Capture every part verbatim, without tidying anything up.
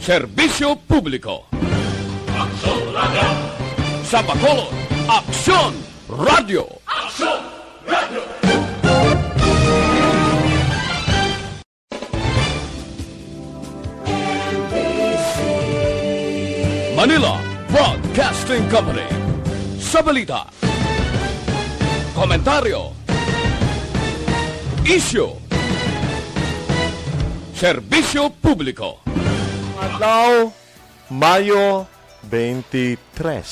Serbisyo Publiko. Aksyon Radio. Sa Bacolod, Aksyon Radio. Aksyon Radio. Manila Broadcasting Company. Sa balita, komentaryo, isyu, serbisyo publiko. Adlaw, Mayo twenty-three,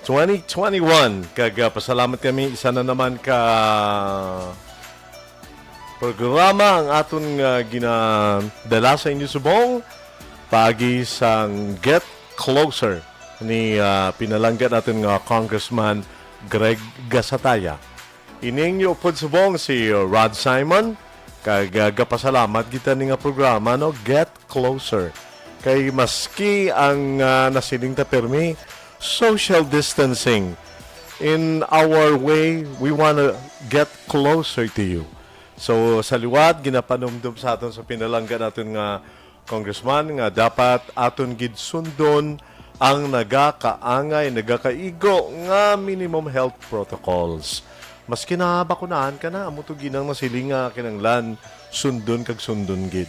twenty twenty-one. Kag, ah, pasalamat kami, isa na naman ka programa ang aton nga ginadala sa inyo subong paagi sang Get Closer ni, ah, pinalangga naton nga Congressman Greg Gasataya. Ining inyo upod subong si Rod Simon, kag, ah, gapasalamat kita ni nga programa, no, Get Closer. Kay maski ang, ah, nasiling ta pirmi, social distancing, in our way, we wanna get closer to you. So, sa liwat, ginapanumdom sa aton sa pinalangga naton nga Congressman nga dapat aton gid sundon ang nagakaangay, nagakaigo nga minimum health protocols. Maski nabakunahan ka na, amo to ginang nasiling nga kinanglan sundon kag sundon gid.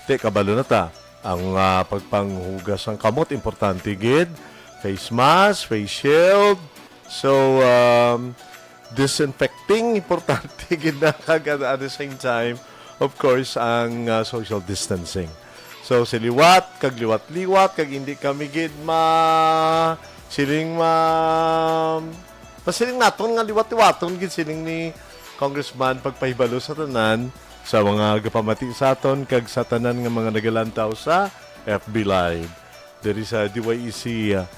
Te, kabalo na ta, ang, ah, pagpanghugas sang kamot importante gid, face mask, face shield. So, um, disinfecting, importante gid na kag at, at the same time, of course, ang, ah, social distancing. So, sa liwat, kag liwat-liwat, kag hindi kami gid ma-, siling ma-, masiling naton nga liwat-liwaton gid siling ni Congressman pagpahibalo sa tanan, sa mga gapamati sa aton, kag sa tanan nga mga nagalantaw sa F B Live. Diri sa D Y E C, ah,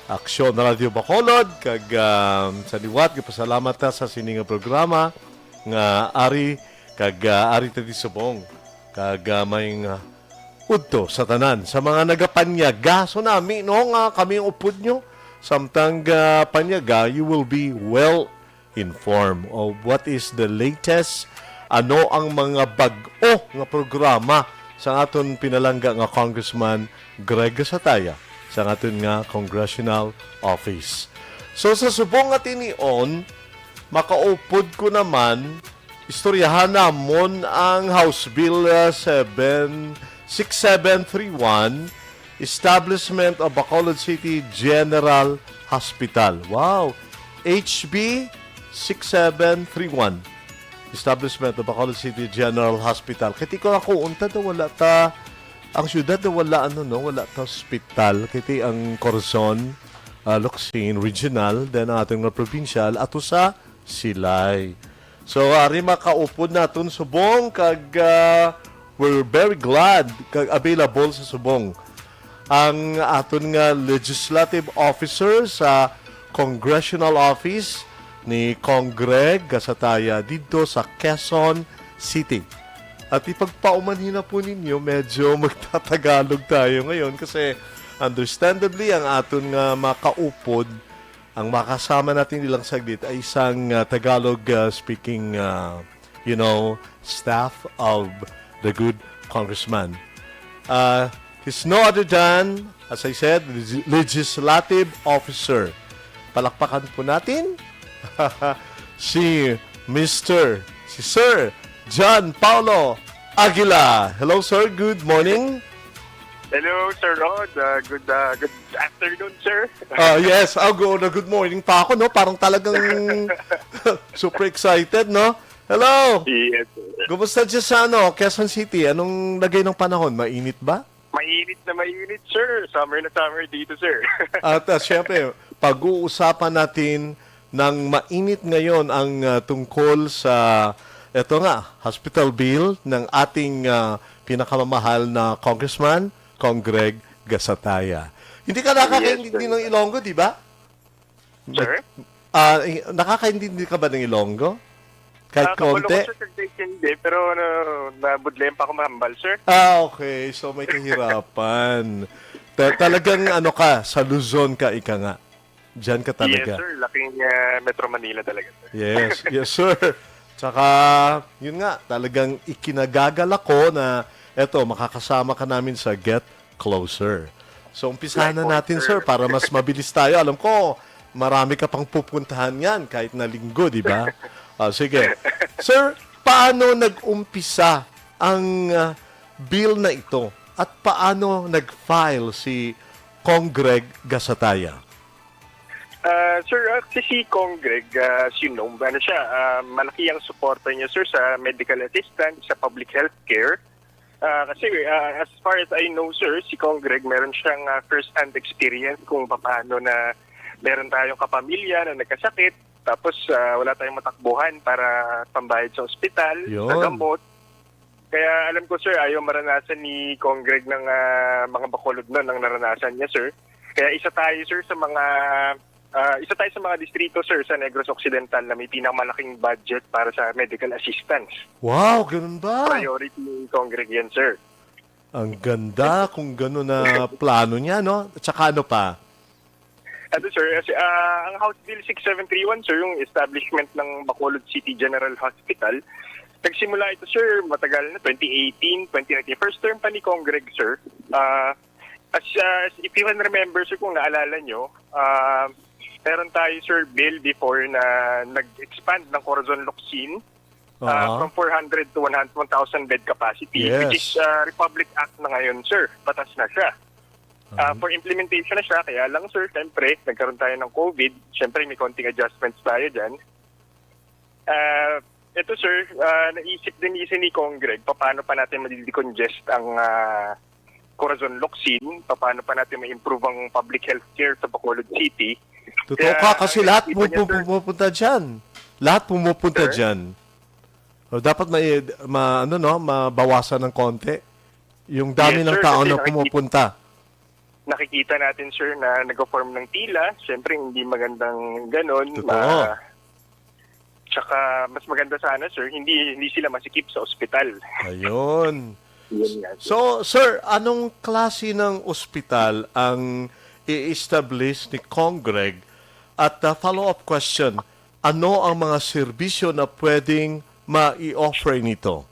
Aksyon Radio Bacolod, kag, ah, sa liwat, gapasalamat ta sa sini nga programa nga ari, kag, ah, ari ta di subong, kag, ah, may nga udto sa tanan, sa mga nagapanyaga. So, nami, no, nga kami ang upod nyo, samtang, ah, panyaga, you will be well informed of what is the latest, ano ang mga bag-o nga programa sa aton pinalangga nga Congressman Greg Gasataya sa aton nga congressional office. So, sa subong nga tinion, makaupod ko naman, istoryahan namon ang House Bill, uh, seven, six seven three one, Establishment of Bacolod City General Hospital. Wow! H B six seven three one. Establishment of Bacolod City General Hospital. Kay ti ko ako, unta daw wala ta, ang syudad daw wala, ano, no, wala ta hospital. Kay ti ang Corazon, ah, Locsin Regional, then ang ating mga provincial, ato sa Silay. So, ari makaupod naton subong kag, ah, we're very glad kag available sa subong ang aton nga legislative officer sa congressional office ni Congreg Gasataya didto sa Quezon City. At ipagpaumanhin na po ninyo, medyo magtatagalog tayo ngayon kasi understandably ang aton nga makaupod, ang makasama natin ilang saglit ay isang, ah, Tagalog, ah, speaking, ah, you know, staff of the good congressman. Uh, he's no other than, as I said, legis-, legislative officer. Palakpakan po natin si Mister, si Sir John Paulo Aguila. Hello, sir. Good morning. Hello, Sir Rod. Uh, good, uh, good afternoon, sir. Ah, yes. Oh, go na. Good morning pa ako, no? Parang talagang super excited, no? Hello! Yes, sir. Kumusta dyan sa, ano, Quezon City? Anong lagay ng panahon? Mainit ba? Mainit na mainit, sir. Summer na summer dito, sir. At, ah, syempre, pag-uusapan natin ng mainit ngayon ang, ah, tungkol sa, eto nga, hospital bill ng ating, ah, pinakamamahal na congressman, Congreg Gasataya. Hindi ka nakakaintindi ng Ilonggo, di ba? Sir? Ah, i-, nakakaintindi ka ba ng Ilonggo? Kahit konti? Ah, kabalo ko, sir, kahit hindi, pero, ano, nabudlayan pa ako mahambal, sir. Ah, okay. So, may kahirapan. Ta-, talagang, ano ka, sa Luzon ka, ika nga. Diyan ka talaga. Yes, sir. Laking, ah, Metro Manila talaga, sir. Yes, yes, sir. Tsaka, yun nga, talagang ikinagagal ako na, eto, makakasama ka namin sa Get closer. So, umpisahan na natin, sir, para mas mabilis tayo. Alam ko, marami ka pang pupuntahan yan kahit na linggo, di ba? Ah, sige. Sir, paano nag-umpisa ang, ah, bill na ito? At paano nag-file si Cong Greg Gasataya? Ah, sir, actually si Cong Greg, ah, as you know, ano siya, ah, malaki ang suporta niya, sir, sa medical assistance, sa public health care. Ah, kasi, ah, as far as I know, sir, si Cong Greg, meron siyang, ah, first-hand experience kung paano na meron tayong kapamilya na nagkasakit, tapos, ah, wala tayong matakbuhan para pambayad sa ospital, sa Yun. gamot. Kaya alam ko, sir, ayaw maranasan ni Cong Greg ng, ah, mga Bacolodnon ang naranasan niya, sir. Kaya isa tayo, sir, sa mga, ah, isa tayo sa mga distrito, sir, sa Negros Occidental na may pinakamalaking budget para sa medical assistance. Wow, ganun ba? Priority ni Cong Greg yan, sir. Ang ganda kung gano'n na plano niya, no? At saka ano pa? Ito, sir, kasi, ah, ang House Bill six seven three one, sir, yung establishment ng Bacolod City General Hospital, nagsimula ito, sir, matagal na, twenty eighteen, twenty nineteen. First term pa ni Cong Greg, sir. Ah, as, ah, as if you can remember, sir, kung naalala nyo, ah, meron tayo, sir, bill before na nag-expand ng Corazon Locsin, ah, Oo. from four hundred to one hundred, one thousand bed capacity, which Yes. is, ah, Republic Act na ngayon, sir. Batas na siya. Ah, Mhm. for implementation na siya, kaya lang, sir, siyempre, nagkaroon tayo ng COVID. Siyempre, may konting adjustments tayo dyan. Ah, ito, sir, ah, naisip din isa ni Cong Greg, paano pa natin madidecongest ang, ah, Corazon Locsin, paano pa natin ma-improve ang public health care sa Bacolod City. Totoo Kaya ka, kasi ang lahat naisipan niya, pumupu-, sir, pumupunta dyan. Lahat pumupunta Sir? dyan. O, dapat may, ma-, ano, no, mabawasan ng konti. Yung dami Yes, ng sir, tao kasi na nakikita pumupunta. Nakikita natin, sir, na nag-form ng pila. Siyempre, hindi magandang ganon. Totoo. Ma-, tsaka, mas maganda sana, sir, hindi, hindi sila masikip sa ospital. Ayun. Yun nga, sir. So, sir, anong klase ng ospital ang i-establish ni Cong Greg? At, ah, follow-up question, ano ang mga serbisyo na pwedeng ma-i-offer nito?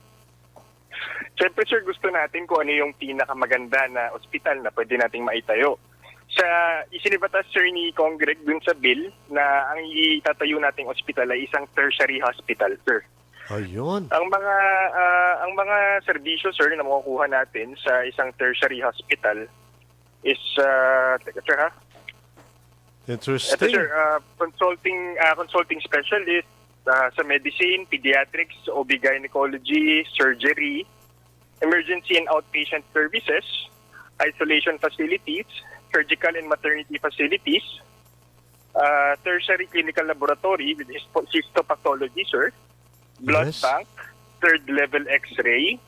Siyempre, sir, gusto natin kung ano yung pinakamaganda na ospital na pwede nating maitayo. Sa isinibatas, sir, ni Cong Greg dun sa bill na ang itatayo nating ospital ay isang tertiary hospital, sir. Ayun. Ang mga, ah, ang mga serbisyo, sir, na makukuha natin sa isang tertiary hospital is, ah, teka, sir, ha? Ito, Interesting. sir, ah, consulting, ah, consulting specialist, ah, sa medicine, pediatrics, O B gynecology, surgery, emergency and outpatient services, isolation facilities, surgical and maternity facilities, ah, tertiary clinical laboratory, which is po-, histopathology, sir, blood Yes. bank, third level X-ray,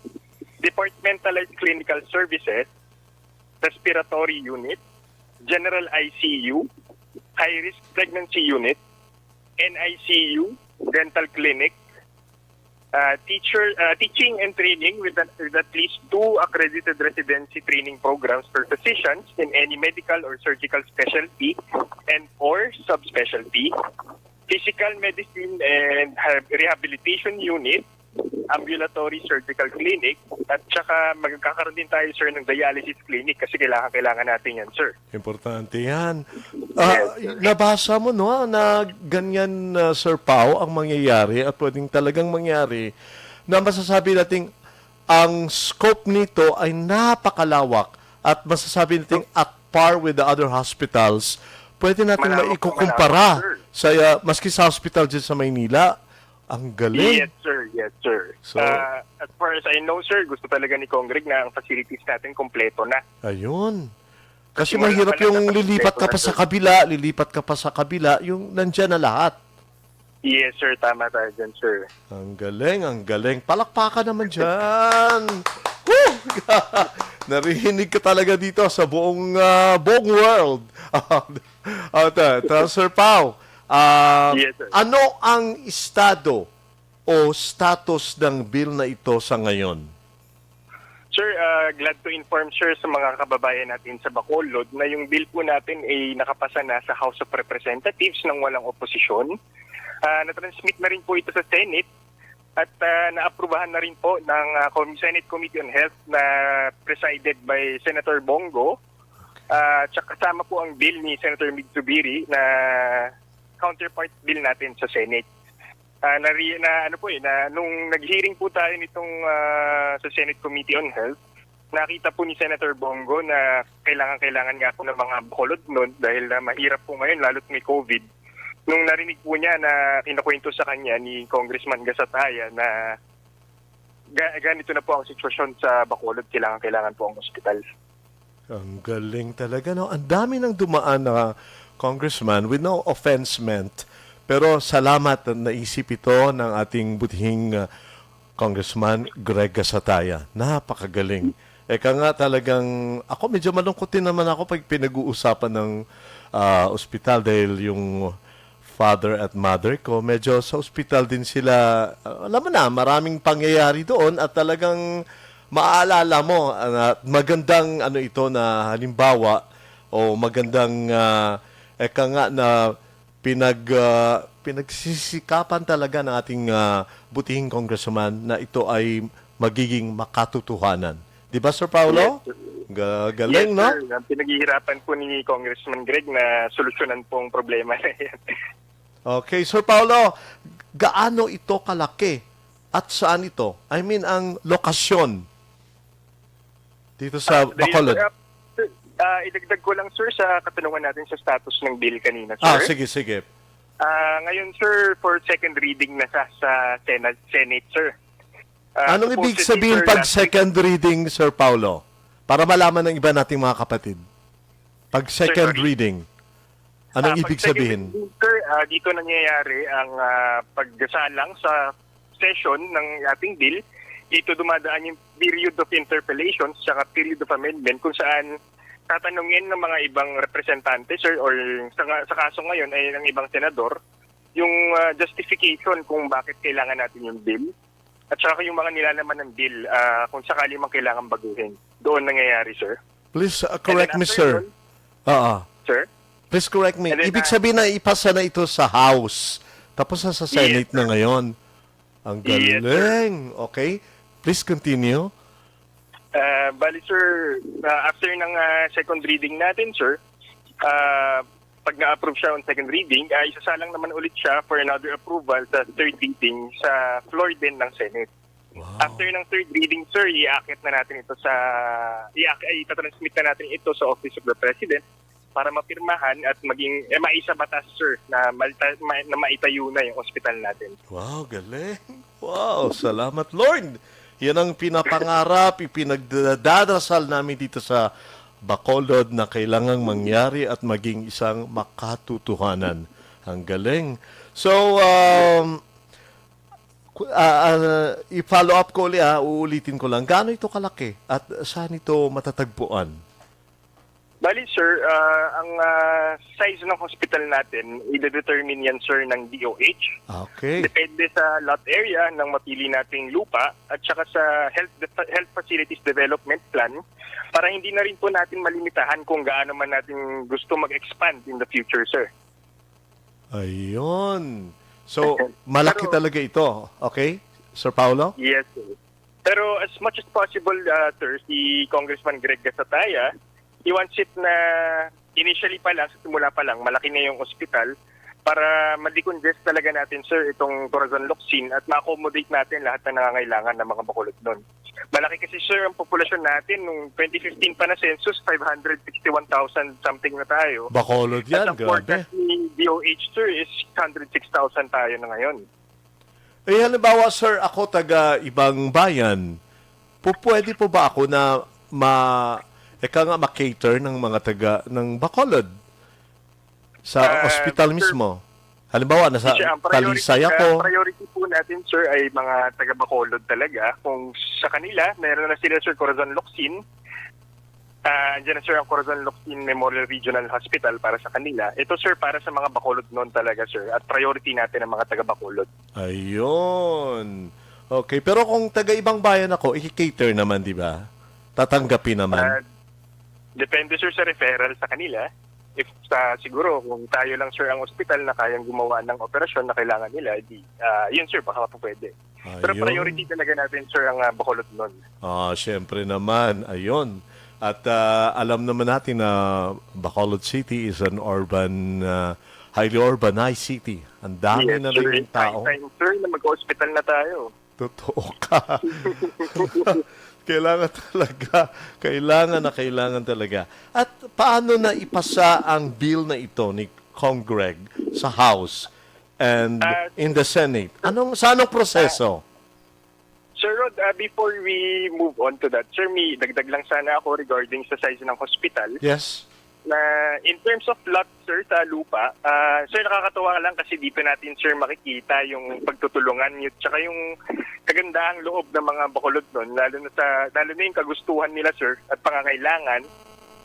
departmentalized clinical services, respiratory unit, general I C U, high-risk pregnancy unit, N I C U, dental clinic, uh, teacher, uh, teaching and training with, an, with at least two accredited residency training programs for physicians in any medical or surgical specialty and or subspecialty, physical medicine and ha- rehabilitation unit, ambulatory surgical clinic, at saka magkakaroon din tayo, sir, ng dialysis clinic kasi kailangan, kailangan natin yan, sir. Importante yan. Ah, Yes, sir. Nabasa mo, no, na ganyan, ah, Sir Pau, ang mangyayari at pwedeng talagang mangyari na masasabi nating ang scope nito ay napakalawak at masasabi nating at par with the other hospitals. Pwede natin Malawak na maikukumpara malawak, sir. sa, ah, maski sa hospital dyan sa Maynila. Ang galing. Yes, sir. Yes, sir. So, Ah, as far as I know, sir, gusto talaga ni Cong Greg na ang facilities natin kompleto na. Ayun. Kasi Kasi wala mahirap pa lang yung dapat lilipat ka pa kompleto sa na, sir. kabila, lilipat ka pa sa kabila, yung nandyan na lahat. Yes, sir. Tama tayo dyan, sir. Ang galing, ang galing. Palakpakan naman dyan. Woo! Narinig ka talaga dito sa buong, ah, buong world. Ah, ta, ta, Sir Pau, ah, Yes, sir. ano ang estado o status ng bill na ito sa ngayon? Sir, ah, glad to inform, sir, sa mga kababayan natin sa Bacolod na yung bill po natin ay nakapasa na sa House of Representatives ng walang oposisyon. Ah, na-transmit na rin po ito sa Senate. At, ah, naaprubahan na rin po ng, ah, Com-, Senate Committee on Health na presided by Senator Bong Go. Ah, tsaka kasama po ang bill ni Senator Mig Zubiri na counterpart bill natin sa Senate. Ah, nari-, na, ano po eh, na nung nag-hearing po tayo nitong, ah, sa Senate Committee on Health, nakita po ni Senator Bong Go na kailangan-kailangan nga po ng mga Bacolod nun dahil na mahirap po ngayon, lalo't may COVID. Nung narinig po niya na kinukwento sa kanya ni Congressman Gasataya na ga-, ganito na po ang sitwasyon sa Bacolod, kailangan-kailangan po ang ospital. Ang galing talaga, no? Ang dami nang dumaan na congressman with no offense meant. Pero salamat na naisip ito ng ating butihing, uh, Congressman Greg Gasataya. Napakagaling. Eka nga talagang, ako medyo malungkot din naman ako pag pinag-uusapan ng, ah, ospital dahil yung father at mother ko, medyo sa ospital din sila. Ah, alam mo na, maraming pangyayari doon at talagang maaalala mo, ah, at magandang ano ito na halimbawa o magandang, ah, eka nga na pinag-, ah, pinagsisikapan talaga ng ating, ah, butihing congressman na ito ay magiging makatotohanan. Di ba, Sir Paulo? Yes, sir. Ga-, galing, yes, no? Sir. Ang pinaghihirapan po ni Congressman Greg na solusyonan po ang problema na yan. Okay, Sir Paulo, gaano ito kalaki? At saan ito? I mean, ang lokasyon dito sa, ah, dahil, Bacolod. Sir, ah, sir, ah, idagdag ko lang, sir, sa katanungan natin sa status ng bill kanina, sir. Ah, sige, sige. Ah, ngayon, sir, for second reading na sa, sa Senate, Senate, sir. Ah, anong ibig sabihin pag second reading, Sir Paulo? Para malaman ng iba nating mga kapatid. Pag second reading, anong ibig sabihin? Ah, pag second reading, sir, ah, dito nangyayari ang, ah, pagsalang sa session ng ating bill. Dito dumadaan yung period of interpellations tsaka period of amendment kung saan tatanungin ng mga ibang representante, sir, or sa, sa kaso ngayon ay ng ibang senador, yung, ah, justification kung bakit kailangan natin yung bill at saka yung mga nilalaman ng bill, ah, kung sakali mang kailangan baguhin. Doon nangyayari, sir. Please, uh, correct me, sir. And then after nun, oo. Sir? Please correct me. And then, ibig ah, sabihin na ipasa na ito sa House. Tapos sa, sa Senate na ngayon. Yes, sir. Ang galing. Yes, sir. Okay. Please continue. Ah, bali, sir, ah, after ng, ah, second reading natin, sir, ah, pag na-approve siya on second reading, ah, isasalang naman ulit siya for another approval sa third reading sa floor din ng Senate. Wow. After ng third reading, sir, iaakit na natin ito sa, iak-, ay, itatransmit na natin ito sa Office of the President para mapirmahan at maging, eh, maisa batas, sir, na malta-, ma-, na maitayo na yung ospital natin. Wow, galing. Wow, salamat, Lord. Yan ang pinapangarap, ipinagdadasal namin dito sa Bacolod na kailangang mangyari at maging isang makatotohanan. Ang galing. So, um, ku-, ah, ah, i-follow up ko uli, ah, uulitin ko lang. Gaano ito kalaki at saan ito matatagpuan? Bali, sir, ah, ang, ah, size ng hospital natin, i-determine yan, sir, ng D O H. Okay. Depende sa lot area ng mapili nating lupa at saka sa health de-, health facilities development plan para hindi na rin po natin malimitahan kung gaano man natin gusto mag-expand in the future, sir. Ayun. So, malaki talaga ito. Okay, Sir Paulo? Yes, sir. Pero as much as possible, ah, sir, si Congressman Greg Gasataya, he wants it na initially pa lang, sa simula pa lang, malaki na yung ospital para ma-decongest talaga natin, sir, itong Corazon Locsin at ma-accommodate natin lahat ng nangangailangan ng mga Bacolodnon. Malaki kasi, sir, ang populasyon natin. Nung twenty fifteen pa na census, five hundred sixty-one thousand something na tayo. Bacolod yan, grabe. At ang forecast ni D O H, sir, is six hundred six thousand tayo na ngayon. Eh, halimbawa, sir, ako taga ibang bayan. Pu-, pwede po ba ako na ma-, eka nga, ma-cater ng mga taga ng Bacolod sa, ah, ospital, sir, mismo? Halimbawa, nasa, sir, ang priority, Talisay ako. Ah, priority po natin, sir, ay mga taga Bacolod talaga. Kung sa kanila, meron na sila, sir, Corazon Locsin. Ah, andyan na, sir, ang Corazon Locsin Memorial Regional Hospital para sa kanila. Ito, sir, para sa mga Bacolodnon talaga, sir. At priority natin ang mga taga Bacolod. Ayun. Okay, pero kung taga ibang bayan ako, i-cater naman, di ba? Tatanggapin naman. Ah, depende, sir, sa referral sa kanila. If sa, siguro, kung tayo lang, sir, ang ospital na kayang gumawa ng operasyon na kailangan nila, di, ah, yun, sir, baka po pwede. Pero Ayun. priority talaga natin, sir, ang, ah, Bacolod nun. Ah, syempre naman. Ayun. At, ah, alam naman natin na Bacolod City is an urban, ah, highly urbanized city. Ang dami Yes, na sir. rin It's high tao. time, sir, na mag-hospital na tayo. Totoo ka. Kailangan talaga. Kailangan na kailangan talaga. At paano na ipasa ang bill na ito ni Cong Greg sa House and Ah, in the Senate? Anong, sa anong proseso? Sir Rod, ah, before we move on to that, sir, may dagdag lang sana ako regarding sa size ng hospital. Yes. Na in terms of lot, sir, sa lupa, ah, sir, nakakatuwa lang kasi dito natin, sir, makikita yung pagtutulungan yun, tsaka yung kagandahang loob ng mga Bacolod nun, lalo na sa, lalo na yung kagustuhan nila, sir, at pangangailangan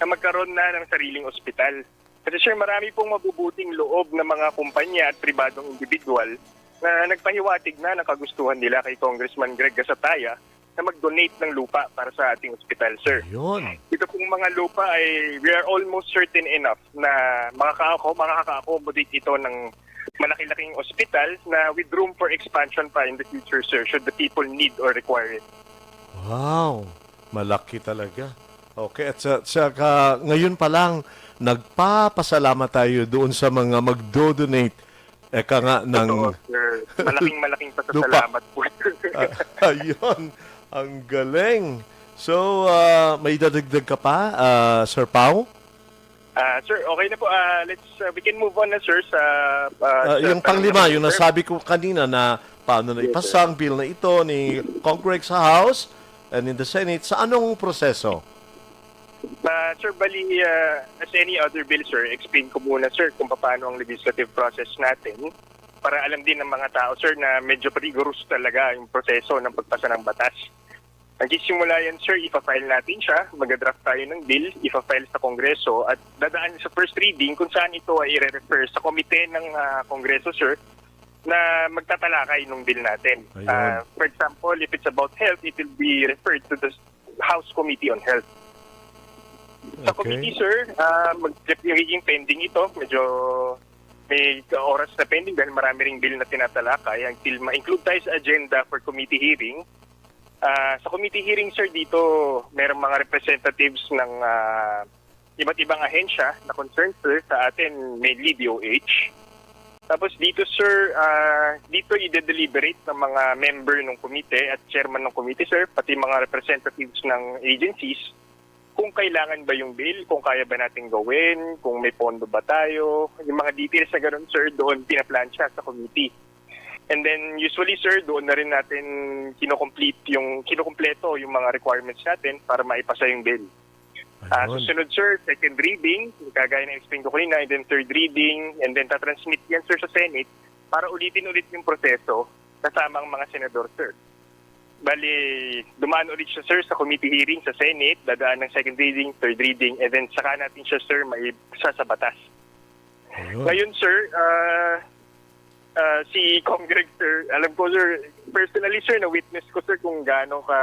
na magkaroon na ng sariling ospital. Kasi, sir, marami pong mabubuting loob ng mga kumpanya at pribadong individual na nagpahiwatig na ng kagustuhan nila kay Congressman Greg Gasataya na mag-donate ng lupa para sa ating ospital, sir. Yun. Ito pong mga lupa ay we are almost certain enough na makaka-, makaka-accommodate ito ng malaki-laking ospital na with room for expansion pa in the future, sir, should the people need or require it. Wow. Malaki talaga. Okay, at sa, sa ka, ngayon pa lang, nagpapasalamat tayo doon sa mga magdo-donate. Eka nga ng Totoo, sir. Malaking, malaking Lupa. pasasalamat po, sir. Ah, ayun. Ang galing. So, ah, may dadagdag ka pa, ah, Sir Pau? Ah, sir, okay na po. Ah, let's, ah, we can move on na, sir, sa, ah, Ah, sa yung tanong panglima, ng yung sir. nasabi ko kanina na paano na Yes, ipasa sir. ang bill na ito ni Congress sa House and in the Senate, sa anong proseso? Ah, sir, bali, ah, as any other bill, sir, explain ko muna, sir, kung paano ang legislative process natin para alam din ng mga tao, sir, na medyo rigorous talaga yung proseso ng pagpasa ng batas. Nagsisimula yan, sir, ipa-file natin siya, mag-draft tayo ng bill, ipa-file sa Kongreso, at dadaan sa first reading kung saan ito ay i-refer sa komite ng, ah, Kongreso, sir, na magtatalakay ng bill natin. Ayun. Ah, for example, if it's about health, it will be referred to the House Committee on Health. Sa Okay. committee, sir, ah, mag-, magiging pending ito. Medyo may oras na pending dahil marami ring bill na tinatalakay until ma-include tayo sa agenda for committee hearing. Ah, sa committee hearing, sir, dito merong mga representatives ng, ah, iba't ibang ahensya na concerned, sir, sa atin, mainly D O H. Tapos dito, sir, ah, dito i-deliberate ng mga member ng komite at chairman ng komite, sir, pati mga representatives ng agencies kung kailangan ba yung bill, kung kaya ba natin gawin, kung may pondo ba tayo, yung mga details na ganun, sir, doon pinaplansya sa committee. And then, usually, sir, doon na rin natin kinocomplete yung, kinokompleto yung mga requirements natin para maipasa yung bill. Ah, Ayun. susunod, sir, second reading, kagaya ng explain ko kanina, and then third reading, and then tatransmit yan, sir, sa Senate para ulitin ulit yung proseso kasama ang mga senador, sir. Bali, dumaan ulit siya, sir, sa committee hearing sa Senate, dadaan ng second reading, third reading, and then saka natin siya, sir, maipasa sa batas. Ayun. Ngayon, sir, ah, ah, si Congreg, sir, alam ko, sir, personally, sir, na-witness ko, sir, kung gaano ka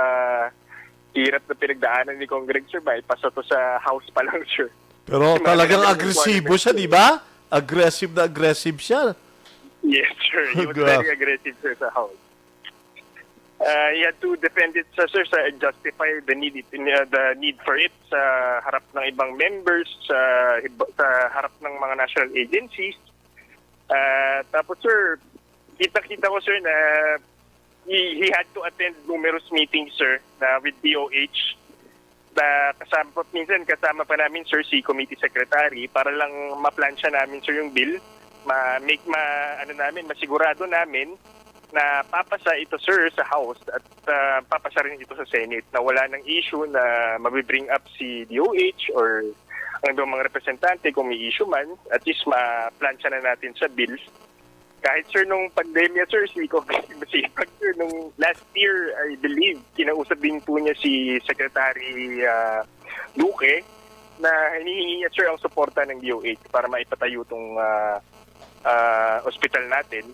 hirap na pinagdaanan ni Congreg, sir, maipasa to sa House pa lang, sir. Pero Kasi talagang marami ng agresibo requirements, siya, sir. di ba? Aggressive na aggressive siya. Yes, sir. He was Grabe. very aggressive, sir, sa House. Uh, he had to defend it sa, sir, sa justify the need it, uh, the need for it sa harap ng ibang members, sa, sa harap ng mga national agencies. Uh, tapos, sir, kita-kita ko, sir, na he, he had to attend numerous meetings, sir, na with D O H. Na kasama, minsan kasama pa namin, sir, si committee secretary para lang maplansya namin, sir, yung bill. Ma, make, ma, ano namin, masigurado namin na papasa ito, sir, sa House at, ah, papasa rin ito sa Senate, na wala nang issue na mabibring up si D O H or ang ibang mga representante kung may issue man, at least maplansya na natin sa bill. Kahit, sir, nung pandemya, sir, si Congressman Masipag, sir, nung last year, I believe, kinausap din po niya si Secretary, ah, Duque na hinihingi niya, sir, ang suporta ng D O H para maipatayo tong, ah, ah, ospital natin.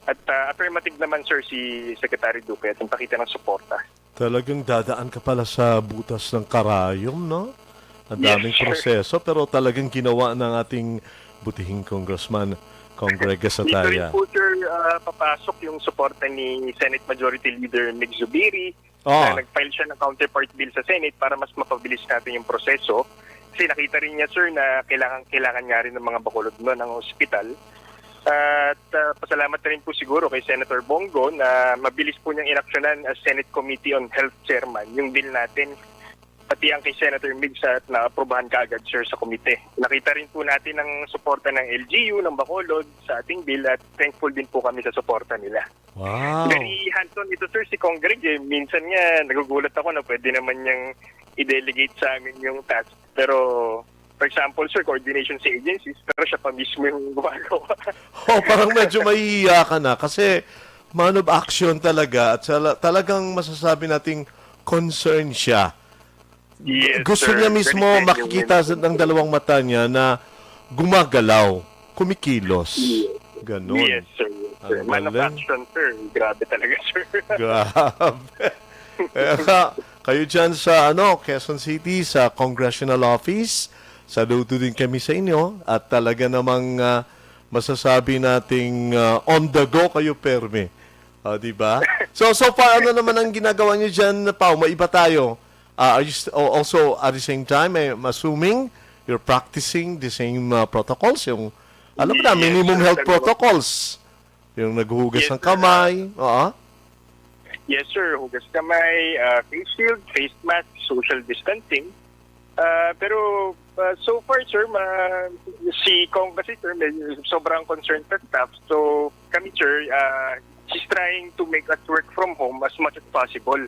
At, ah, affirmative naman, sir, si Secretary Duque at nagpakita ng suporta. Talagang dadaan ka pala sa butas ng karayom, no? Ang Yes, daming sir. proseso, pero talagang ginawa ng ating butihing Congressman Congreg Gasataya. Dito rin po, sir, ah, papasok yung suporta ni Senate Majority Leader Mig Zubiri, oh, na nag-file siya ng counterpart bill sa Senate para mas mapabilis natin yung proseso. Kasi nakita rin niya, sir, na kailangan, kailangan nga rin ng mga Bacolod, no, ng hospital. At, ah, pasalamat na rin po siguro kay Senator Bong Go na mabilis po niyang inaksyonan as Senate Committee on Health Chairman yung bill natin, pati ang kay Senator Migs, at naaprubahan kaagad, sir, sa komite. Nakita rin po natin ang suporta ng L G U, ng Bacolod sa ating bill, at thankful din po kami sa suporta nila. Wow. Very hands-on ito, sir, si Congreg. Eh. Minsan nga, nagugulat ako na pwede naman niyang i-delegate sa amin yung task. Pero, for example, sir, coordination sa agencies, pero siya pa mismo yung gumagawa. Oh, parang medyo mahihiya ka na kasi man of action talaga at sala- talagang masasabi nating concern siya. Yes, Gusto sir. niya mismo Very makikita genuine. sa- ng dalawang mata niya na gumagalaw, kumikilos. Yes. Ganun. Yes, sir. Yes, sir. Ang Man of galing. action, sir. Grabe talaga, sir. Grabe. Kaya nga, kayo dyan sa ano, Quezon City, sa Congressional Office, saludo din kami sa inyo at talaga namang ah, masasabi nating ah, on the go kayo, permi. Ah, di ba? So, so far, ano naman ang ginagawa niyo dyan, Pao? May iba tayo. Ah, are you st- oh, also, at the same time, I'm assuming you're practicing the same ah, protocols, yung, alam mo na, Yes, minimum sir, health talaga. protocols. Yung naghuhugas Yes, ng sir. kamay. Oo. Yes, sir. Hugas kamay, ah, face shield, face mask, social distancing. Ah, pero ah, so far, sir, ma si Kong kasi, sir, may sobrang concerned sa staff. So kami, sir, ah, she's trying to make us work from home as much as possible.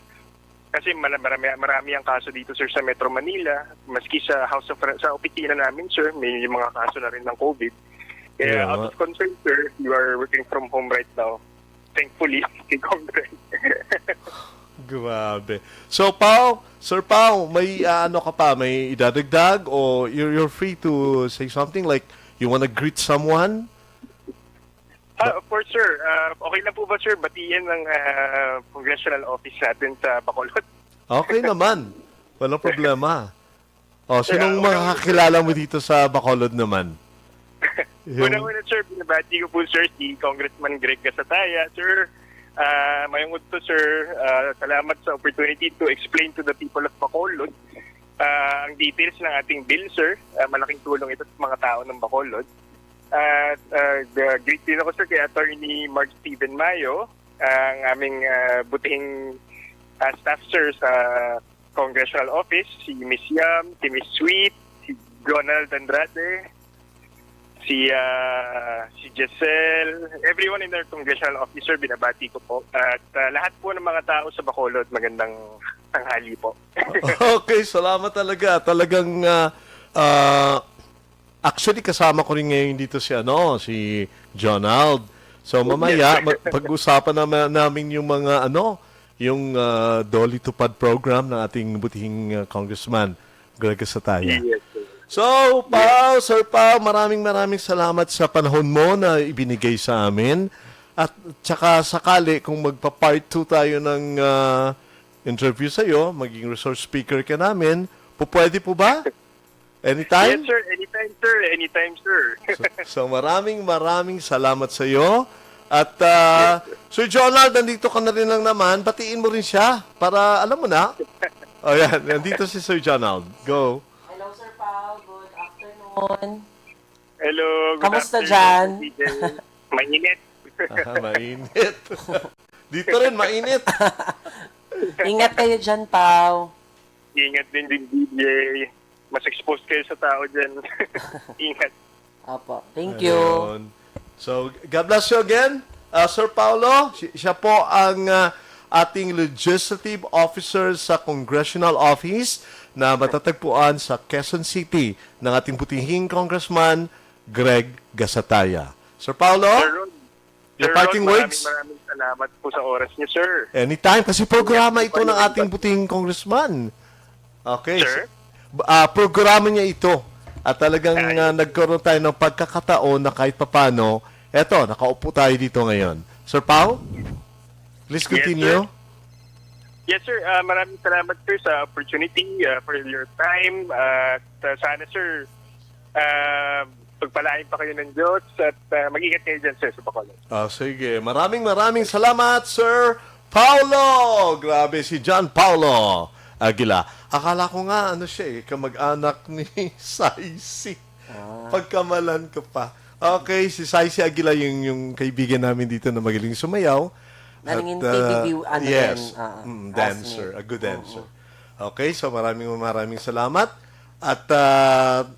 Kasi mala- marami, marami ang kaso dito, sir, sa Metro Manila. Maski sa House of Re- sa opisina namin, sir, may mga kaso na rin ng COVID. Kaya Kaya out nga. of concern, sir, you are working from home right now. Thankfully, kay Congress. Grabe. So, Pao, Sir Pao, may ah, ano ka pa? May idadagdag o you're, you're free to say something like you wanna greet someone? Ah, of course, sir. Ah, okay lang po ba, sir, batiin ng ah, congressional office natin sa Bacolod? Okay naman. Walang problema. Oh, Sir, sinong ah, unang- makakakilala mo dito sa Bacolod naman? Yung Una-una, sir, binabati ko po, sir, si Congressman Greg Gasataya. Sir, ah, mayong udto, sir. Ah, salamat sa opportunity to explain to the people of Bacolod ah, ang details ng ating bill, sir. Ah, malaking tulong ito sa mga tao ng Bacolod. At ah, the- greet din ako, sir, kay Attorney Mark Steven Mayo, ang aming ah, butihing ah, staff, sir, sa Congressional Office, si Miss Yam, si Miss Sweet, si Ronald Andrade, si ah, si Giselle, everyone in their congressional office, sir, binabati ko po. At ah, lahat po ng mga tao sa Bacolod, magandang tanghali po. Okay, salamat talaga. Talagang ah, ah, actually kasama ko rin ngayon dito si ano, si Jonald. So Yes, mamaya sir. ma- pag-usapan naman namin yung mga ano, yung ah, Dolly Tupad program ng ating butihing ah, Congressman Greg Sataya. Yes, sir. So, Pao, Sir Pao, maraming maraming salamat sa panahon mo na ibinigay sa amin. At saka sakali kung magpa-part two tayo ng ah, interview sa iyo, maging resource speaker ka namin, pupwede po ba? Anytime? Yes, sir. Anytime, sir. Anytime, sir. So, so maraming maraming salamat sa iyo. At ah, Yes, sir. Sir Jonald, nandito ka na rin lang naman. Batiin mo rin siya para alam mo na. O yan, nandito si Sir Jonald. Go. Hello, Sir Pao. Good afternoon. Hello, good Kamusta afternoon, dyan? Sir D J. Mainit. Ah, mainit. Dito rin, mainit. Ingat kayo dyan, Pao. Ingat din, din, D J. Mas exposed kayo sa tao dyan. Ingat. Apo. Thank you. Ayun. So, God bless you again, uh, Sir Paulo. Si- Siya po ang uh, ating legislative officer sa congressional office na matatagpuan sa Quezon City ng ating butihing Congressman Greg Gasataya. Sir Paulo, Sir Ron, your Sir parting Ron, words? Maraming, maraming salamat po sa oras niyo, sir. Anytime, kasi programa Yes, ito ng maraming ating salamat. Butihing Congressman. Okay. Sir? Ah, programa niya ito. At talagang Ay. ah, nagkaroon tayo ng pagkakataon na kahit papano, eto, nakaupo tayo dito ngayon. Sir Pau, please Yes, continue. sir. Yes, sir. Ah, maraming salamat, sir, sa opportunity, ah, for your time. At ah, sana, sir, ah, pagpalain pa kayo ng Diyos at, ah, mag-ingat kayo dyan, sir, sa Bacolod. Ah, sige. Maraming, maraming salamat, Sir Paulo. Grabe, si John Paulo Aguila. Akala ko nga, ano siya eh, kamag-anak ni Saisi. Ah. Pagkamalan ko pa. Okay, si Saisi Aguila, yung, yung kaibigan namin dito na magaling sumayaw. Nangingin At, ah, K B B U, ano yes, yan, ah, mm, dancer, classmate. A good dancer. Mm-mm. Okay, so maraming, maraming salamat. At, ah,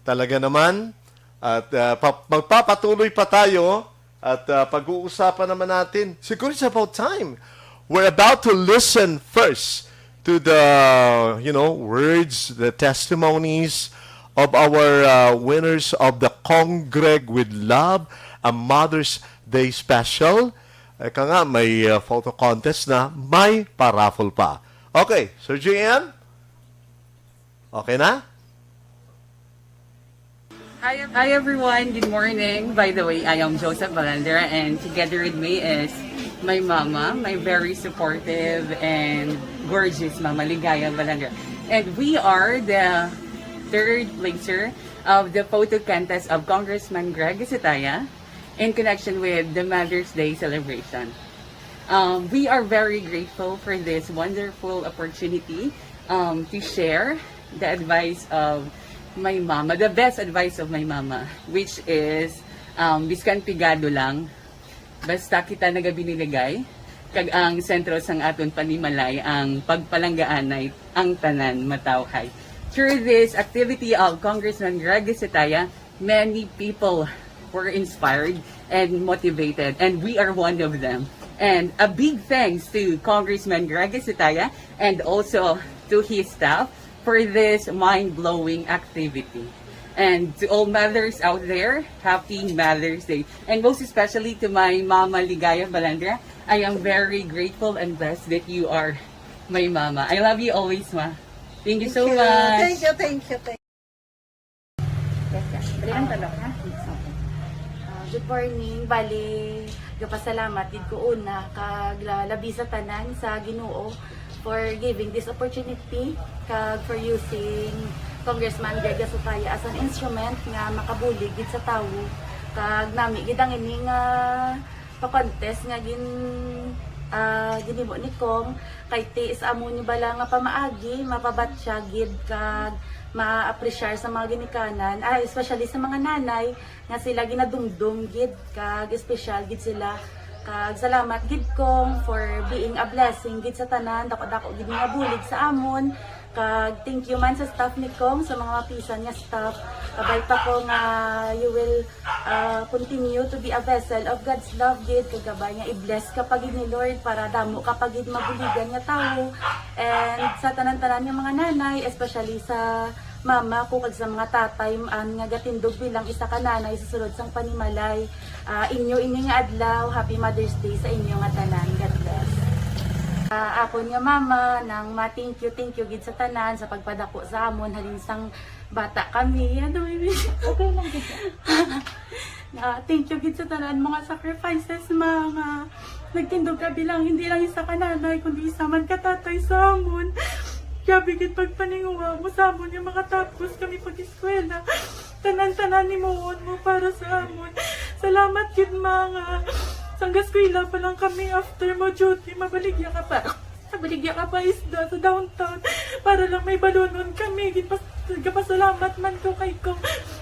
talaga naman, at, ah, pa-, magpapatuloy pa tayo at, ah, pag-uusapan naman natin. Siguro it's about time. We're about to listen first to the, you know, words, the testimonies of our, uh, winners of the Congreg with Love, a Mother's Day special. Ika nga, may, uh, photo contest na, may pa-raffle pa. Okay, Sir J M? Okay na? Hi, hi everyone. Good morning. By the way, I am Joseph Balandra, and together with me is my mama, my very supportive and gorgeous Mama Ligaya Balandra. And we are the third placer of the photo contest of Congressman Greg Gasataya in connection with the Mother's Day celebration. Um, we are very grateful for this wonderful opportunity, um, to share the advice of my mama, the best advice of my mama, which is, um, biskan pigado lang, basta kita nagabinilagay, kag ang sentro sang aton panimalay ang pagpalanggaanay, ang tanan matawhay. Through this activity of Congressman Greg Gasataya, many people were inspired and motivated, and we are one of them. And a big thanks to Congressman Greg Gasataya and also to his staff for this mind-blowing activity. And to all mothers out there, happy Mother's Day. And most especially to my Mama Ligaya Balandra, I am very grateful and blessed that you are my mama. I love you always, Ma. Thank you so much. Thank you, thank you, thank you. Yes, yes. Dali lang talo, ha? Ah, good morning. Bali, gapasalamat gid ko una kag la-, labi sa tanan sa Ginoo for giving this opportunity kag for using Congressman Greg Gasataya as an instrument nga makabulig gid sa tawo. Kag nami gid ang ini nga pa-contest nga gin-, ah, ginhimo ni Cong, kay ti sa amo ni bala nga pamaagi, mapabatya gid kag ma-appreciate sa mga ginikanan, ah, especially sa mga nanay nga sila ginadumdum gid kag espesyal gid sila. Kag salamat gid, Cong, for being a blessing gid sa tanan, dako-dako gid nga bulig sa amon. Kag thank you man sa staff ni Cong, sa mga mapisan nga staff. Kabay pa ko nga you will, uh, continue to be a vessel of God's love gid. Kag kabay nga i-bless ka pa gid ni Lord para damo ka pa gid mabuligan nga tawo. And sa tanan-tanan nga mga nanay, especially sa mama ko kag sa mga tatay, an, nga gatindog bilang isa ka nanay sa sulod sang panimalay. Ah, inyo ini nga adlaw, happy Mother's Day sa inyo nga tanan. God bless. Ah, akon nga mama, nang ma-thank you, thank you gid sa tanan sa pagpadako sa amon halin sang bata kami. Ano, baby? Okay lang gid. Ah, thank you gid sa tanan mga sacrifices, mga nagtindog ka bilang hindi lang isa ka nanay, kundi isa man ka tatay sa amon. Grabe gid pagpaninguha mo sa amon nga makatapos kami pag-eskwela. Tanan-tanan himuon mo para sa amon. Salamat gid, mga. Sang gaskwela pa lang kami, after mo duty, mabaligya ka pa. Mabaligya ka pa isda sa downtown para lang may balunon kami. Ginpas-, gapasalamat man ko kay ko.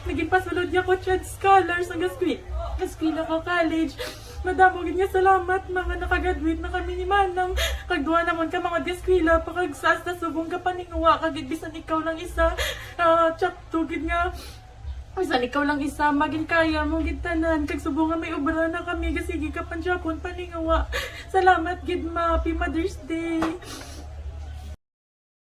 Nagpasulod ya ko trade scholar sa gaskwela. Gaskwela ko college. Madamo gid nga salamat, mga, nakagraduate na kami ni Manang. Kag duha naman ka mga gaskwela pa kag sa, sa subong ka paninguha kag bisan ikaw lang isa. Ah, tsakto gid nga bisan ikaw lang isa, magin kaya mo gid tanan. Kag subong nga may obra na kami, gasigi ka pa gyapon paninguha. Salamat gid, ma. Happy Mother's Day.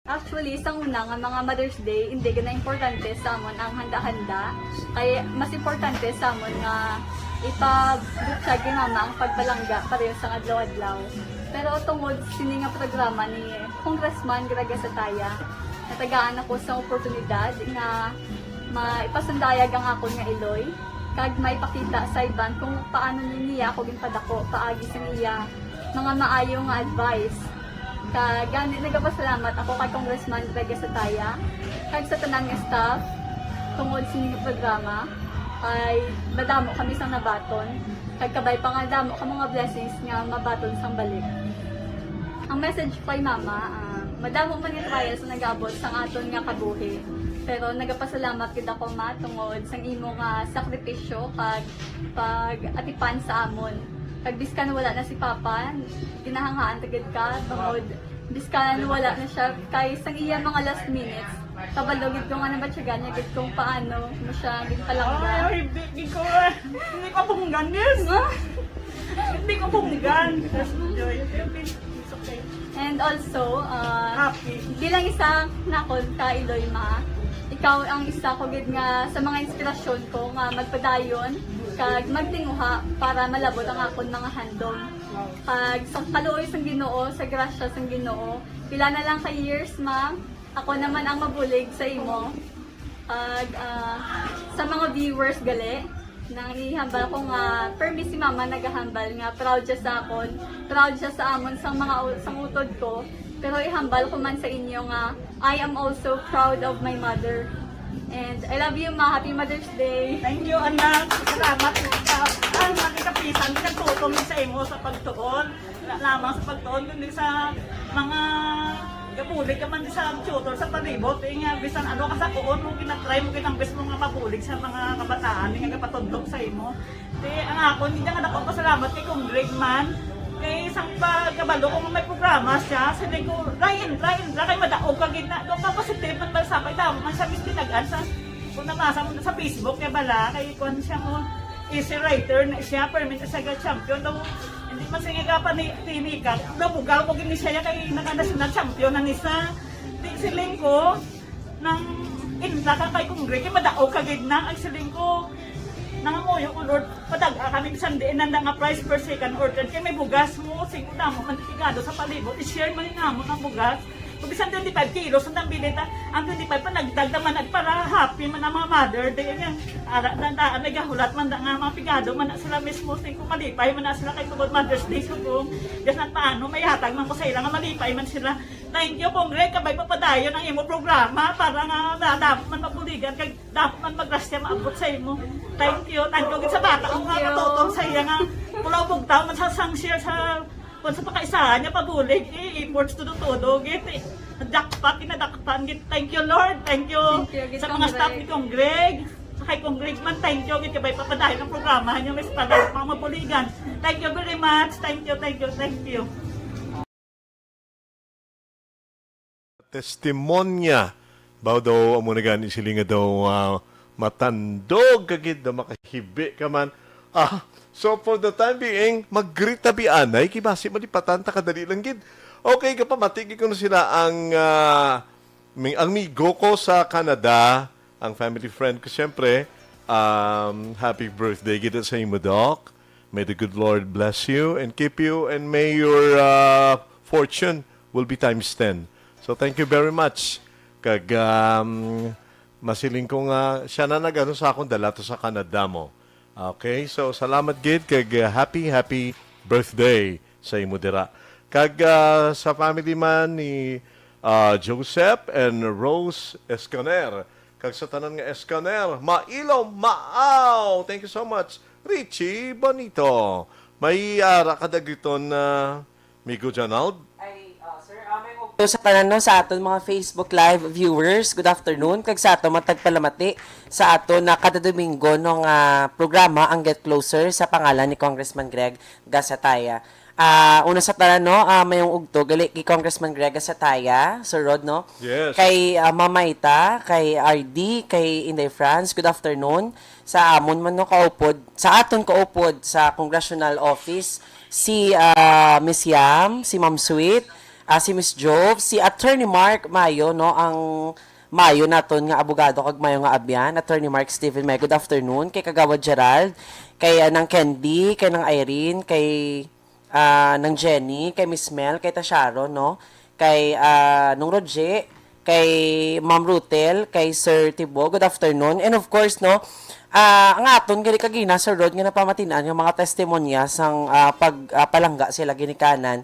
Actually, sa una nga mga Mother's Day, hindi gid na importante sa amon ang handa-handa. Kay mas importante sa amon nga ipabutyag kay mama ang pagpalangga pareho sang adlaw-adlaw. Pero tungod sini nga programa ni Congressman Greg Gasataya, natagaan ako sa oportunidad nga maipasundayag ang akon nga iloy kag maipakita sa iban kung paano ni niya ako ginpadako paagi sa iya mga maayo nga advice. Kag gani, nagapasalamat ako kay Congressman Greg Gasataya kag sa tanan nga staff tungod sini nga programa. Ay madamo kami sang nabaton, kag kabay pa nga damo ka mga blessings nga mabaton sang balik. Ang message ko kay Mama, ah, madamo man nga trials nga nag-abot sang aton nga kabuhi, pero nagapasalamat gid ako, Ma, tungod sang imo nga sakripisyo kag pag-atipan sa amon. Kag biskan wala na si Papa, ginahanghaan ta gid ka, tungod biskan wala na siya, kay sang iya mga last minutes, kabalo gid ko nga nabatyagan niya gid kung paano mo siya ginpalangga. Ay, hindi, hindi ko, hindi ko bunggan, miss. Hindi ko bunggan. Joy, it's okay. And also, uh, Happy. Bilang isa nakon ka Iloy, Ma, ikaw ang isa ko gid nga sa mga inspirasyon ko nga magpadayon kag magtinguha para malabot ang akon mga handom. Kag sa kaluoy sang Ginoo, sa grasya sang Ginoo, pila na lang ka years, Ma, ako naman ang mabulig sa imo. Kag, ah, sa mga viewers gali, nang ihambal ko nga permi si Mama nagahambal nga proud siya sa akon, proud siya sa amon sang mga u-, sang utod ko, pero ihambal ko man sa inyo nga I am also proud of my mother. And I love you, Ma. Happy Mother's Day. Thank you, anak. Salamat sa ang mga kapisan nga nagtutom sa imo sa pagtuon. Wala lamang sa pagtuon, kundi sa mga gabulig ka man sa tutor sa palibot. Eh, nga, bisan ano ka sa kuon mo, ginatry mo, ginambis mo nga mabulig sa mga kabataan nga gapatudlok sa imo. Di, ang akon, hindi nga dako pasalamat kay Kong Greg man. Kay isang pagkabalo ko nga may programa siya, sabi ko, "Ryan, Ryan, Ryan, kay madaog ka gid na." Do ka positive man ba sa kay damo man siya, mis tinagan sa, kung nabasa mo sa Facebook, kay bala, kay kuwan siya mo, essay writer na siya, permit sa siya champion. Daw, hindi man siya nga pa ni, ni Mika. Daw, bugaw ko gid ni siya, kay naka-national champion na ni sa. Di, siling ko, nang inla ka kay Kong Greg, kay madaog ka gid na. Ang siling ko, nangamuyo ko, Lord, padag-a kami bisan diin na nga prize per second or third. Kay may bugas mo, sing damo man pigado sa palibot, i-share man namon ang bugas. Kung bisan twenty-five kilos ang nabilin ta, ang twenty-five pa nagdagda man, nagpara happy man ang mga mother day. Nga, ara na daan, nagahulat man da nga mga pigado man na sila mismo, sing kung malipay man na sila kay tungod Mother's Day subong. Bisan paano, may hatag man ko sa ila nga malipay man sila. Thank you, Kong Greg, kabay papadayon ang imo programa para nga da-, damo man mabuligan, kag damo man magrasya maabot sa imo. Thank you, thank you gid sa bata ko nga Thank you. Matutom sa iya nga pulaw bugtaw man sa sang share sa kung sa pakaisahan niya pabulig, eh, efforts todo-todo gid, eh. Nadakpat, inadakpan gid. Thank you, Lord. Thank you Thank you gid, sa mga Kong staff Greg. Ni Kong Greg. Sa kay Kong Greg man, thank you gid, kabay papadayon ang programa niyo, Miss Padang, mga mabuligan. Thank you very much. Thank you, thank you, thank you. Testimonya. Baw daw, amo na gani sila nga daw, ah, matandog ka gid, daw makahibi ka man. Ah, so for the time being, mag-greet ta bi anay, kay basi malipatan ta kadali lang gid. Okay, kapamati gid ko na sila ang, ah, mi-, ang migo ko sa Canada, ang family friend ko, siyempre. Um, happy birthday gid sa imo, Doc. May the good Lord bless you and keep you, and may your, uh, fortune will be times ten. So, thank you very much. Kag, um, masiling ko nga, siya na nag-ano sa akon, dala to sa Canada mo. Okay, so salamat gid, kag, uh, happy, happy birthday sa imo dira. Kag, uh, sa family man ni, uh, Joseph and Rose Esconer, kag sa tanan nga Esconer, mailo, maaw! Thank you so much, Richie Bonito. May ara ka dagiton na, Migo Janald? Ay, ah, sir, ah, may ug- So, sa tanan, no, sa aton mga Facebook Live viewers, good afternoon. Kag sa aton matag palamati sa aton na kada Domingo, no, nga programa, ang Get Closer, sa pangalan ni Congressman Greg Gasataya. Ah, una sa tanan, no, ah, mayong ugto gali kay Congressman Greg Gasataya, Sir Rod, no? Yes. Kay, ah, Mama Ita, kay R D, kay Inday Franz, good afternoon. Sa amon man, no, kaupod, sa aton kaupod sa Congressional Office, si, ah, Miss Yam, si Ma'am Sweet, ah, si Miss Jove, si Attorney Mark Mayo, no, ang mayo naton nga abogado kag mayo nga abyan, Attorney Mark Steven Mayo. Good afternoon kay Kagawad Gerald, kay, ah, Nang Candy, kay Nang Irene, kay, ah, Nang Jenny, kay Miss Mel, kay Tasharo, no? Kay, ah, Nung Roger, kay Ma'am Rutel, kay Sir Tibo, good afternoon. And of course, no, ah, ang aton gali kagina, Sir Rod, nga napamatin-an nga mga testimonya sang, ah, pag, ah, palangga sila ginikanan.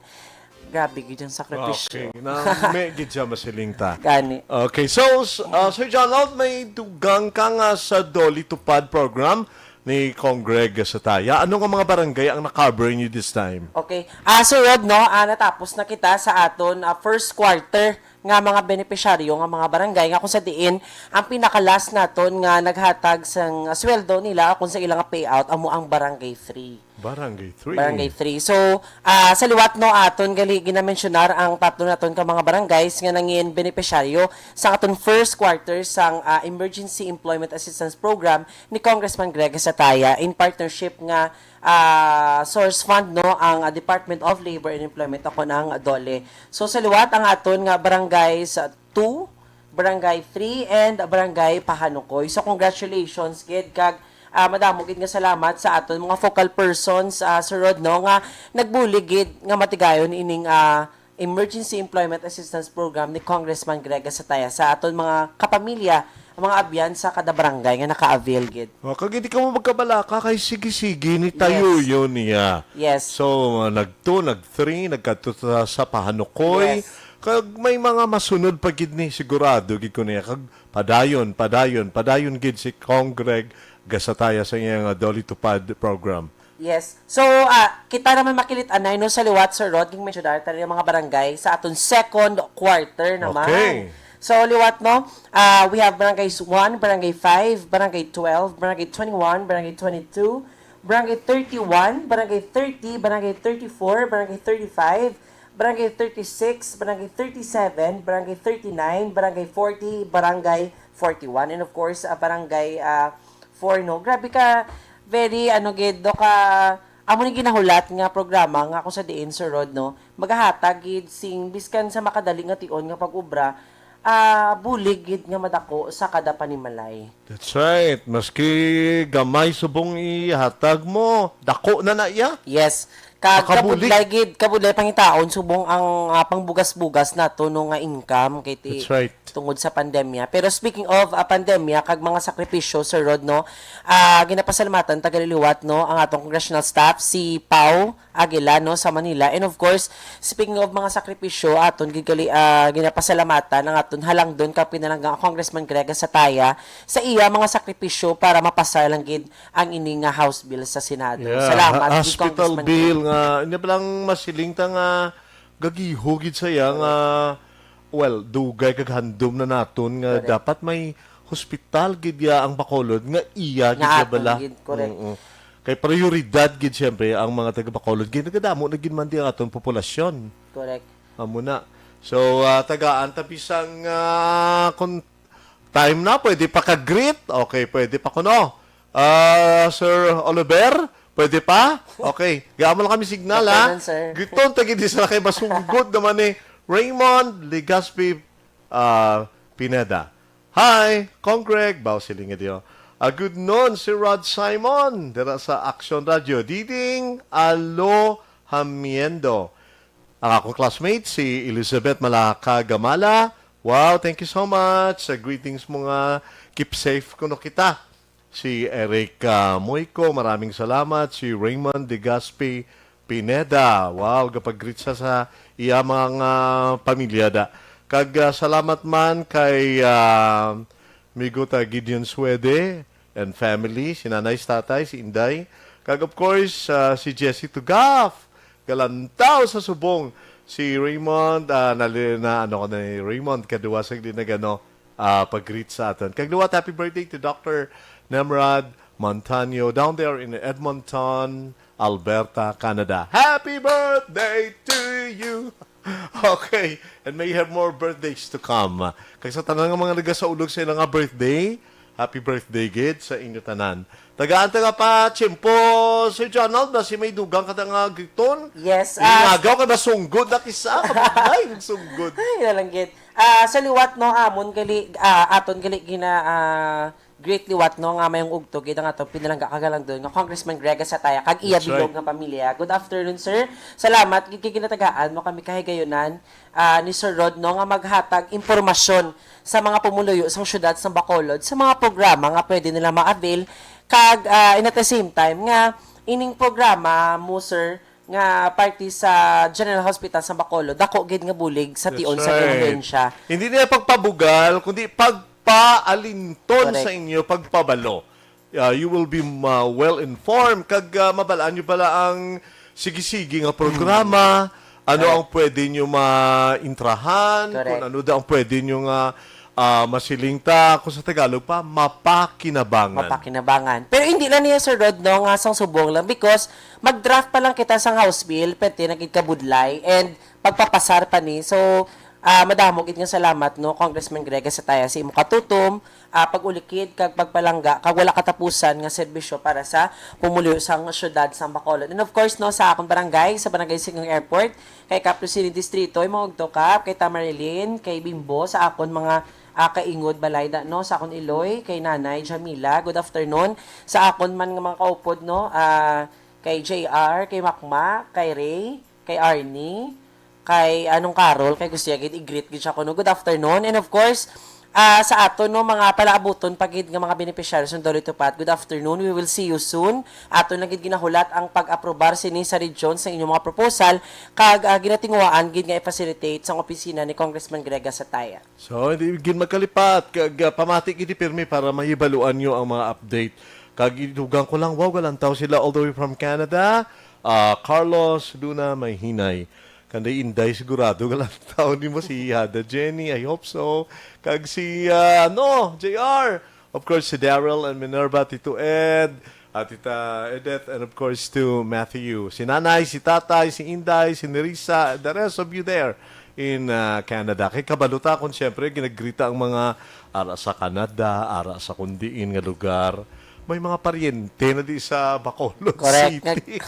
Grabe gid ang sakripisyo. Okay, na may gid siya masiling ta. Gani. Okay, so s- uh, Sir John Lord, may dugang ka nga sa Doli Tupad program ni Congreg Sataya. Ano nga mga barangay ang na-cover niyo this time? Okay. Ah, so Rod, no, ah, natapos na kita sa aton ah, first quarter nga mga benepisyaryo nga mga barangay nga kung sa diin ang pinaka-last naton nga naghatag sang sweldo nila o kung sa ilang payout amo ang Barangay three. Barangay three. Barangay three. So, ah, sa liwat no aton gali ginamensyonar ang tatlo naton ka mga barangays nga nangin benepisyaryo sa aton first quarter sang ah, Emergency Employment Assistance Program ni Congressman Greg Sataya in partnership nga ah, source fund no ang ah, Department of Labor and Employment ako ng DOLE. So sa liwat ang aton nga barangays ah, two, Barangay three, and Barangay Pahanukoy. So congratulations gid kag ah, madamo gid nga salamat sa aton mga focal persons ah, Sir Rod no nga nagbulig gid nga matigayon ining ah, Emergency Employment Assistance Program ni Congressman Greg Sataya sa aton mga kapamilya, ang mga abyan sa kada barangay nga naka-avail gid. O, kag hindi ka mo magkabalaka kay sige-sige ni tayo Yes. Yun niya. Yes. So, uh, nag two, nag three, nagkadto sa, sa Pahanukoy. Yes. Kag may mga masunod pa gid ni sigurado gid ko niya kag padayon, padayon, padayon gid si Congreg Gasataya sa iyang uh, Doli Tupad program. Yes. So, ah, kita naman makilit anay no sa liwat, Sir Rod, ging mensionar tayo yung mga barangay sa aton second quarter naman. Okay. So, liwat, no? Ah, we have barangays one, barangay five, barangay twelve, barangay twenty-one, barangay twenty-two, barangay thirty-one, barangay thirty, barangay thirty-four, barangay thirty-five, barangay thirty-six, barangay thirty-seven, barangay thirty-nine, barangay forty, barangay forty-one, and of course, ah, barangay ah, four, no? Grabe ka, very, ano, gid, do ka, amo ni ginahulat nga programa nga kung sa diin, Sir Rod, no? Magahatag gid sing, biskan sa makadali nga tion nga pag-ubra, ah, bulig gid nga madako sa kada panimalay. That's right. Maski gamay subong ihatag mo, dako na na iya. Yes. Kag Makabulig. Kabudlay gid, kabudlay pangitaon subong ang ah, pangbugas-bugas nato no nga income kay ti That's right. tungod sa pandemya. Pero speaking of ah, pandemya kag mga sakripisyo, Sir Rod, no, ah, ginapasalamatan tagaliliwat no ang atong congressional staff si Pau Aguila no sa Manila, and of course speaking of mga sakripisyo aton gigali ah, ginapasalamatan ang aton halangdon ka pinalangga Congressman Greg Sataya sa iya mga sakripisyo para mapasar lang gid ang ini nga House bill sa Senado. Yeah, Salamat ha- kay hospital Congressman bill Greg. Nga, hindi pa lang masiling ta nga gagiho gid sa iya nga, well, dugay kag handom na naton nga Correct. Dapat may hospital gid ya ang Bacolod nga iya gid Nga ya aton bala. Gid, correct. Oo. Kay prioridad gid siyempre ang mga taga Bacolod gid nagadamo na gid man di ang aton populasyon. Correct. Amo na. So, ah, tagaan ta bisang ah, kung time na, pwede pa ka greet. Okay, pwede pa kuno. Ah, Sir Oliver, pwede pa? Okay. Gaan mo lang kami signal, Okay ha? lang, sir. Giton ta gid sa kay masunggod naman ni Raymond Legaspi ah, Pineda. Hi, Congreg, baw siling niyo. Ah, good noon si Rod Simon dira sa Action Radio. Diding alojamiento. Ang akong classmate, si Elizabeth Malaka Gamala. Wow, thank you so much sa greetings mo nga. Keep safe kuno kita. Si Eric ah, Moico, maraming salamat. Si Raymond Legaspi Pineda. Wow, gapag-greet sa sa iya mga pamilya da. Kag ah, salamat man kay ah, Migo ta Gideon Suede and family, si nanay, si tatay, si inday. Kag of course, ah, si Jessie Tugaf, galantaw sa subong. Si Raymond, ah, nali, na ano ko na ni Raymond, kaduwa sa gid nagano, ah, pag-greet sa aton. Kag liwat, happy birthday to Doctor Nemrod Montaño down there in Edmonton, Alberta, Canada. Happy birthday to you! Okay, and may you have more birthdays to come. Kag sa tanan nga mga nagasaulog sa ilang nga birthday, happy birthday gid sa inyo tanan. Tagaan ta nga pa tiyempo, Sir Jonald, basi may dugang ka nga giton. Yes, ah, Ingagaw ka nasunggod na kisa, kabugay, nagsunggod. Ay, nalanggit. Ah, sa liwat no amon gali ah, aton gali gina ah, great liwat no nga mayong ugto gid ang aton pinalangga kagalangdon nga Congressman Greg Sataya kag iya That's bilog right. Nga pamilya. Good afternoon, sir. Salamat gid kay ginatagaan mo kami kahigayonan ah, ni Sir Rod no nga maghatag impormasyon sa mga pumuluyo sa syudad sa Bacolod sa mga programa nga pwede nila ma-avail kag ah, and at the same time nga ining programa mo, sir, nga parte sa General Hospital sa Bacolod, dako gid nga bulig sa That's tion sa right. Ahensya. Hindi niya pagpabugal, kundi pagpaalinton Correct. Sa inyo, pagpabalo. Uh, you will be uh, well informed. Kag uh, mabalaan nyo pala ang sige-sige nga programa, ano ang pwede nyo maintrahan, Correct. Kung ano daw ang pwede nyo nga ah, masiling ta, kung sa Tagalog pa, mapakinabangan. Mapakinabangan. Pero hindi lang niya, Sir Rod, no, nga sang subong lang because mag-draft pa lang kita sang House Bill, pwerte na gid kabudlay, and pagpapasar pa ni. So, ah, madamo gid nga salamat, no, Congressman Greg, sa taya sa imo katutom, ah, pag-ulikid, kag pagpalangga, kag wala katapusan nga serbisyo para sa pumuluyo sang syudad sang Bacolod. And of course, no, sa akon barangay, sa Barangay Siquijong Airport, kay Kap Lucilin Distrito, imo ugto, Kap, kay Tamarilyn, kay Bimbo, sa akon mga ah, kaingod balay da, no, sa akon iloy, kay Nanay Jamila. Good afternoon. Sa akon man nga mga kaupod, no, ah, kay J R, kay Makma, kay Ray, kay Arnie, kay Anong Carol, kay gusto niya gid i-greet gid siya kuno. Good afternoon. And of course, ah, sa aton, no, mga palaabuton pa gid nga mga beneficiaries ng Doloy Tupat. Good afternoon. We will see you soon. Aton lang gid ginahulat ang pag-aprobar sini sa region sa inyong mga proposal kag ah, ginatinguhaan gid nga i-facilitate sang opisina ni Congressman Greg Gasataya. So, hindi gid magkalipat. Kag, ah, pamati gid pirmi para mahibaluan nyo ang mga update. Kag idugang ko lang, wow, galantaw sila all the way from Canada. Ah, Carlos Luna Mayhinay. Kanday Inday, sigurado galantaw ni mo si Hada Jenny. I hope so. Kag si, ah, ano, J R. Of course, si Daryl and Minerva, Tito Ed, at Tita Edith, and of course to Matthew. Si Nanay, si Tatay, si Inday, si Nerissa, the rest of you there in uh, Canada. Kay kabalo ta kung siyempre ginagrita ang mga ara sa Canada, ara sa kundiin nga lugar. May mga paryente na di sa Bacolod Correct. City.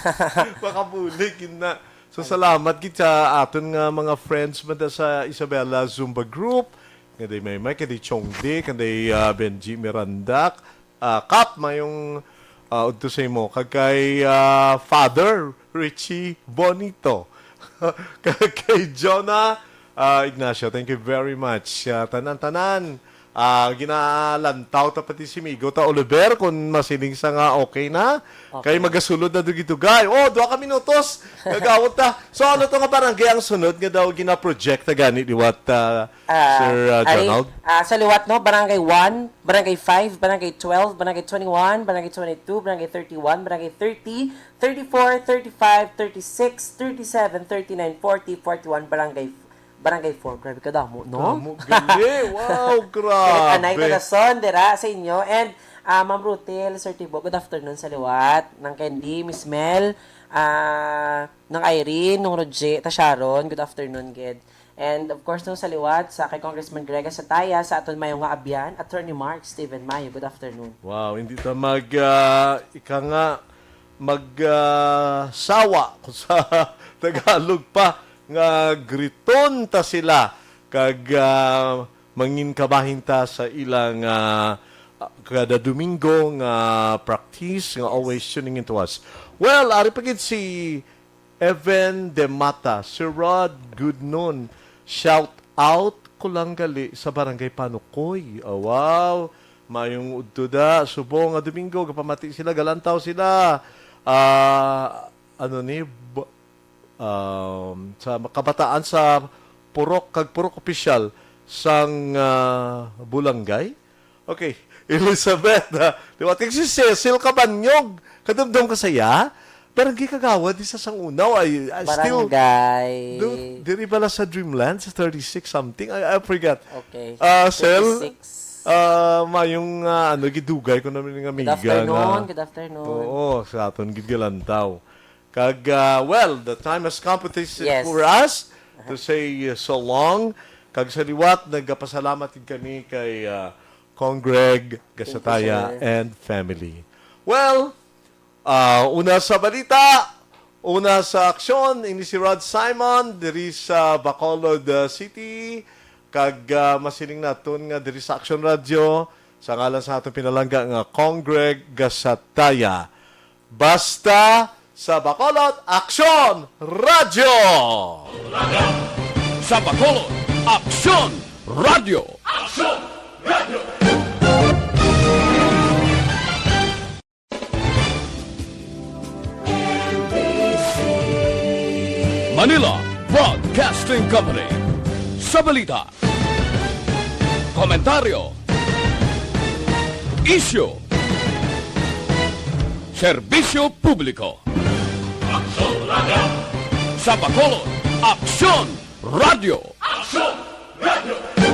Makabulig yun na. So salamat gid sa aton nga mga friends man da sa Isabela Zumba Group. Kanday Maymay, kanday Chongde, kanday uh, Benji Miranda. Ah, Kap, mayong ah, udto sa imo. Kag kay ah, Father Richie Bonito. Kag kay Jonah ah, Ignacio, thank you very much. Ah, tanan-tanan. Ah, ginalantaw ta pati si Migo ta Oliver kung masiling sa nga okay na. Kay Okay. Magasulod na dugay-dugay. Oh, duha ka minutos. Gagawot ta. So ano to nga barangay ang sunod nga daw gina-project na gani liwat ah, Ah, Sir ah, ari, Jonald? Ah, sa liwat, no, Barangay one, Barangay five, Barangay twelve, Barangay twenty-one, Barangay twenty-two, Barangay thirty-one, Barangay thirty, thirty-four, thirty-five, thirty-six, thirty-seven, thirty-nine, forty, forty-one, Barangay, Barangay four. Grabe ka damo, no? Damo gali. Wow, grabe. Anay Tagason, dira sa inyo. And, ah, Ma'am Ruthel, Sir Tibo, good afternoon sa liwat. Nang Candy, Miss Mel, ah, nang Irene, nung Roger, ta Sharon, good afternoon, gid. And of course, no, sa liwat, sa kay Congressman Greg Sataya, sa aton mayo nga abyan, Attorney Mark Steven Mayo. Good afternoon. Wow, hindi ta mag, ah, ika nga, mag, ah, sawa kung sa Tagalog pa, nga griton ta sila, kag ah, mangin kabahin ta sa ilang ah, kada Domingo nga practice, nga always tuning in to us. Well, ari pa gid si Evan De Mata, Sir Rod, good noon. Shout out ko lang gali sa Barangay Panukoy. Oh, wow. Mayong udto da, subong nga Domingo, gapamati sila, galantaw sila. Ah, ano ni, bu- um, sa kabataan sa purok kag purok opisyal sang ah, Bulangay. Okay, Elizabeth, ah, liwat kag si Cecil Kabanyog. Kadumdum ka saya? Barangay Kagawad di sa Sangunaw ay, ay still Barangay. Do, diri bala sa Dreamland sa thirty-six something. I, I forgot. Okay. Ah, Cel, thirty-six. Ah, mayong ah, ano gidugay ko naman nga Good amiga afternoon, nga good afternoon. Oo, sa aton gid galantaw. Kag ah, well, the time has come to this Yes. for us to say uh, so long. Kag sa liwat, nagapasalamat gid kami kay ah, Congreg Gasataya sir. And family. Well, Ah, una sa balita, una sa aksyon, ini si Rod Simon diri sa Bacolod ah, City, kag ah, masiling naton nga diri sa Aksyon Radio, sa ngalan sa atong pinalangga nga Congreg Gasataya. Basta sa Bacolod, Aksyon Radio! Sa Bacolod, Aksyon Radio! Aksyon Radio! Company. Sa balita, komentaryo, isyu, serbisyo publiko. Aksyon Radio! Sa Bacolod, Aksyon Radio! Aksyon Radio!